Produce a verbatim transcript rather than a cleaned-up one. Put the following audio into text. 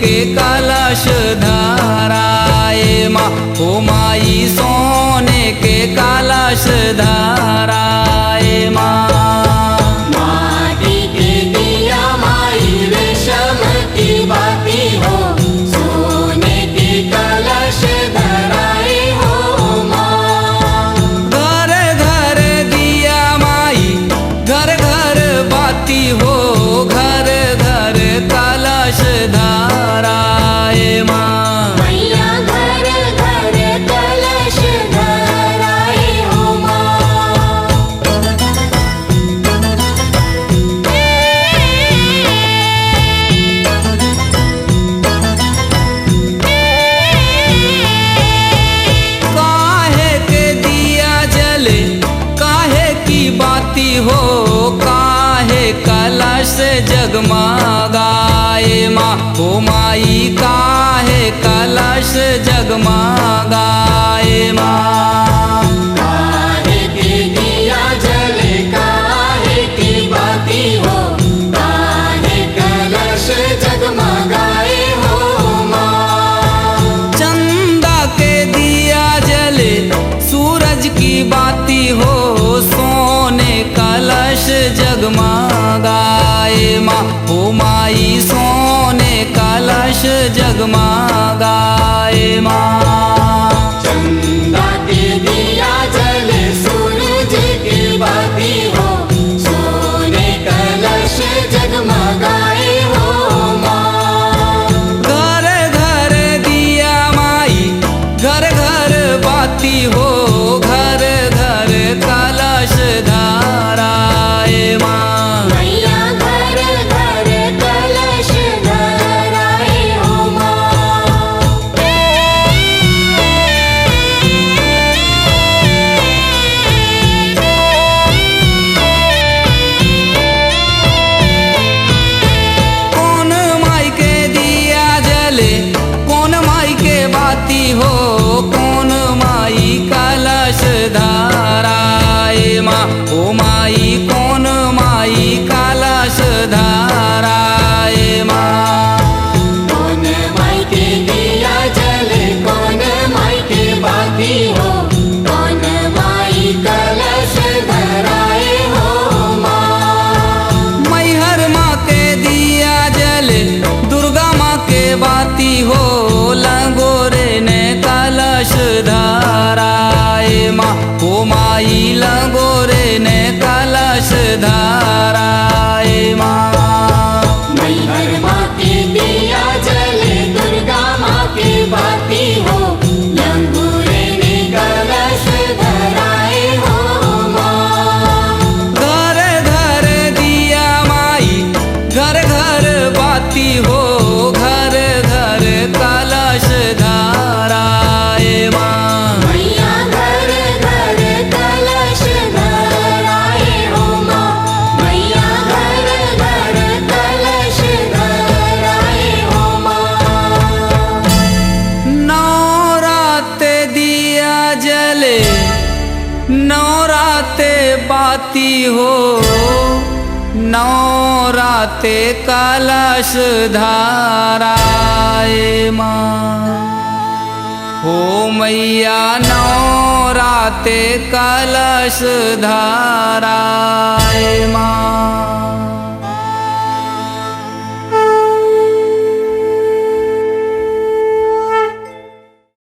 के कलश धराए माँ, ओ माई सोने के कलश धराए माँ। माटी के दिया माई रेशम की बाती हो, सोने के कलश धराए हो माँ। घर घर दिया माई, घर घर बाती हो, घर घर कलश धराए माँ। मैया घर घर कलश धराए हो माँ। काहे के दिया जले, काहे की बाती हो, काहे कलश जगमगाए माँ। ओ माई काहे कलश जगमगाए माँ। काहे के दिया जले, काहे की बाती हो, काहे कलश जगमगाए हो माँ। चंदा के दिया जले, सूरज की बाती हो, सोने कलश जगमगाए माँ। ओ माई सोने कलश जगमगाए माँ। चंदा के दिया जले, सूरज की बाती हो, सोने कलश जगमगाए हो माँ। घर घर दिया माई, घर घर बाती हो, घर घर कलश धराए माँ। मैया घर घर कलश धराए हो माँ। कोन माई के दिया जले, कोन माई के बाती हो, कोन माई कलश धराए माँ। ओ माई कोन माई कलश धराए माँ। कोन माई के दिया जले, कोन माई के बाती हो, कोन माई कलश धराए हो माँ। मैहर माँ के दिया जले, दुर्गा माँ के बाती हो, लंगोरे ने कलश धराए माँ। ओ माई लंगोरे ने कलश धराए माँ। मैहर माँ के दिया जले, दुर्गा माँ के बाती हो, लंगोरे ने कलश धराए हो माँ। घर घर दिया माई, घर घर बाती हो, घर घर कलश धराए माँ। मैया घर घर कलश धराए हो माँ। मैया घर घर कलश धराए हो माँ। नवरात दिया जले, नवरात बाती हो, नवरात कलश धराए माँ। हो मैया नवरात कलश धराए माँ।